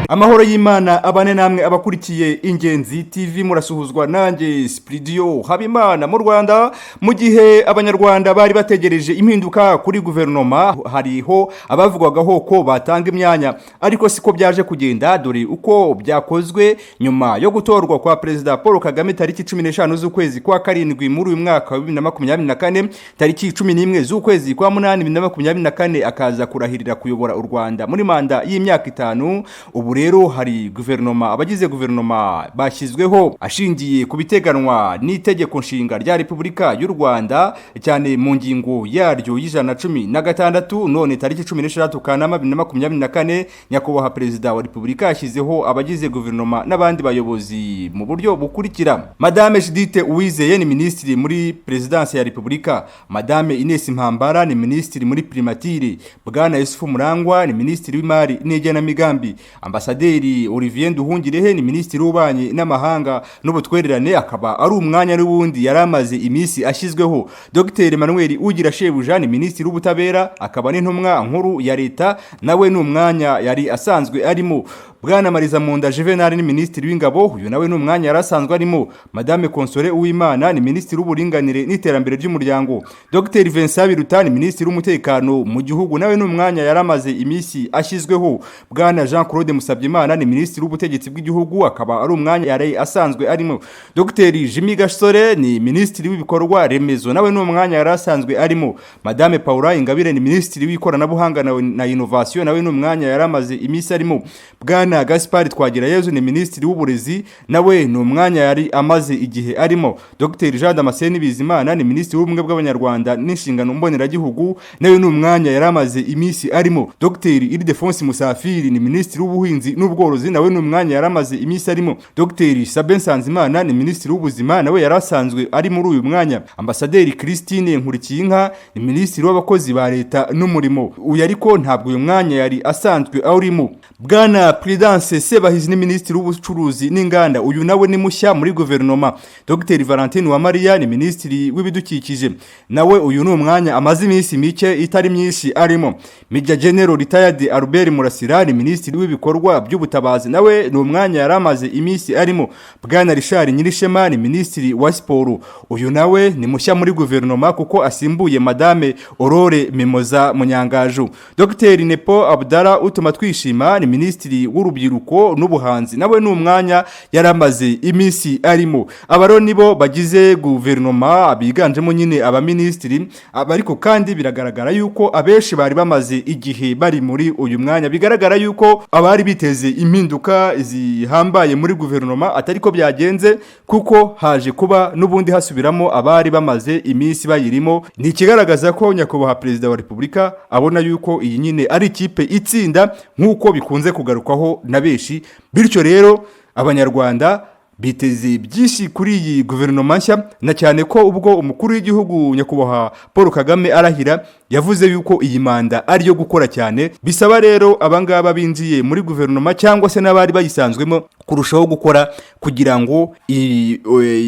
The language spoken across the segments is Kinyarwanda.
Amahoro y'Imana abane namwe abakurikiye Ingenzi TV, murasuhuzwa nanjye Spridio Habimana. Mu Rwanda, mu gihe Abanyarwanda bari bategereje impinduka kuri guverinoma, hariho abavugwagaho ko batanga imyanya, ariko siko byaje kugenda. Dore uko byakozwe nyuma yo gutorwa kwa Perezida Paul Kagame tariki 15 z'ukwezi kwa karindwi muri uyu mwaka wa 2024, tariki 11 z'ukwezi kwa munani 2024 akaza kurahirira kuyobora u Rwanda muri manda y'imyaka 5. Ubu rero hari guverinoma, abagize guverinoma bashyizweho ashingiye ku biteganwa n'itegeko nshinga rya Repubulika y'u Rwanda, cyane mu ngingo yaryo y'116. None tariki 16 Kanama 2024, Nyakubahwa Perezida wa Repubulika yashyizeho abagize guverinoma n'abandi bayobozi mu buryo bukurikira: Madame Judith Uwizeye ni minisitiri muri Perezidansi ya Repubulika, Madame Ines Mpambara ni minisitiri muri Primature, Bwana Yusufu Murangwa ni minisitiri w'imari n'igenamigambi, Ambasaderi Olivier Nduhungirehe ni minisitiri w'ububanyi n'amahanga n'ubutwererane, akaba ari umwanya n'ubundi yari amaze iminsi ashyizweho. Dr Emmanuel Ugirashebuja ni minisitiri w'ubutabera akaba n'intumwa nkuru ya leta, nawe ni umwanya yari asanzwe arimo. Bwana Marizamunda Juvenal ni minisitiri w'ingabo, uyu nawe ni umwanya yari asanzwe arimo. Madame Console Uwimana ni minisitiri w'uburinganire n'iterambere ry'umuryango. Dr Vincent Biruta ni minisitiri w'umutekano mu gihugu, nawe ni umwanya yari amaze iminsi ashyizweho. Bwana Jean Claude Musabyimana ni minisitiri w'ubutegetsi bw'igihugu, akaba ari umwanya yari asanzwe arimo. Dr Jimmy Gasore ni minisitiri w'ibikorwa remezo, nawe ni umwanya yari asanzwe arimo. Madame Paula Ingabire ni minisitiri w'ikoranabuhanga na innovation, nawe ni umwanya yari amaze iminsi arimo. Bwana Gaspard Twagirayezu ni minisitiri w'uburezi, nawe ni umwanya yari amaze igihe arimo. Dr Jean Damascene Bizimana ni minisitiri w'ubumwe bw'Abanyarwanda n'inshingano mboneragihugu, nawe ni umwanya yari amaze iminsi arimo. Dr Ildefonse Musafiri ni minisitiri w'ubuhinzi n'ubworozi, nawe ni umwanya yari amaze iminsi arimo. Dr Sabin Nsanzimana ni minisitiri w'ubuzima, nawe yari asanzwe ari muri uyu mwanya. Ambasaderi Christine Nkurikiyinka ni minisitiri w'abakozi ba leta n'umurimo, uyu ariko ntabwo uyu mwanya yari asanzwe awurimo. Bwana Prudence Sebahizi ni minisitiri w'ubucuruzi n'inganda, uyu nawe ni mushya muri guverinoma. Dr Valentine Uwamariya ni minisitiri w'ibidukikije, nawe uyu ni umwanya amaze iminsi mike itari myinshi arimo. Major General Retired Albert Murasira ni minisitiri w'ibikorwa by'ubutabazi, nawe ni umwanya yari amaze iminsi arimo. Bwana Richard Nyirishema ni minisitiri wa siporo, uyu nawe ni mushya muri guverinoma kuko asimbuye Madame Aurore Mimoza Munyangaju. Dr Nepo Abdallah Utumatwishima ni minisitiri w'urubyiruko n'ubuhanzi, nawe ni umwanya yari amaze iminsi arimo. Aba nibo bagize guverinoma biganjemo nyine abaminisitiri, ariko kandi biragaragara yuko abenshi bari bamaze igihe bari muri uyu mwanya. Bigaragara yuko abari biteze impinduka zihambaye muri guverinoma atari ko byagenze, kuko haje kuba n'ubundi hasubiramo abari bamaze iminsi bayirimo. Ni ikigaragaza ko Nyakubahwa Perezida wa Repubulika abona yuko iyi nyine ari ikipe itsinda, nk'uko bikunze kugarukwaho na benshi. Bityo rero Abanyarwanda biteze byinshi kuri iyi guverinoma nshya, na cyane ko ubwo umukuru w'igihugu Nyakubahwa Paul Kagame arahira yavuze yuko iyi manda ari iyo gukora cyane. Bisaba rero abangaba binjiye muri guverinoma cyangwa se n'abari bayisanzwemo kurushaho gukora kugira ngo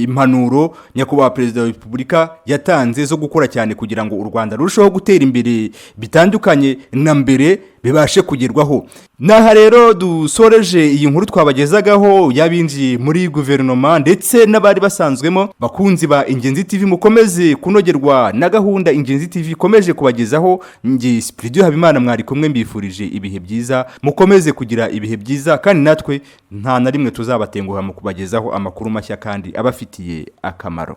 impanuro Nyakubahwa Perezida wa Repubulika yatanze zo gukora cyane kugira ngo u Rwanda rurusheho gutera imbere bitandukanye na mbere bibashe kugerwaho. Naha rero dusoreje iyi nkuru twabagezagaho y'abinjiye muri guverinoma ndetse n'abari basanzwemo. Bakunzi ba Ingenzi TV, mukomeze kunogerwa na gahunda Ingenzi TV ikomeje kubagezaho. Nge Spridio Habimana mwari kumwe, mbifurije ibihe byiza, mukomeze kugira ibihe byiza, kandi natwe nta na rimwe tuzabatenguha mu kubagezaho amakuru mashya kandi abafitiye akamaro.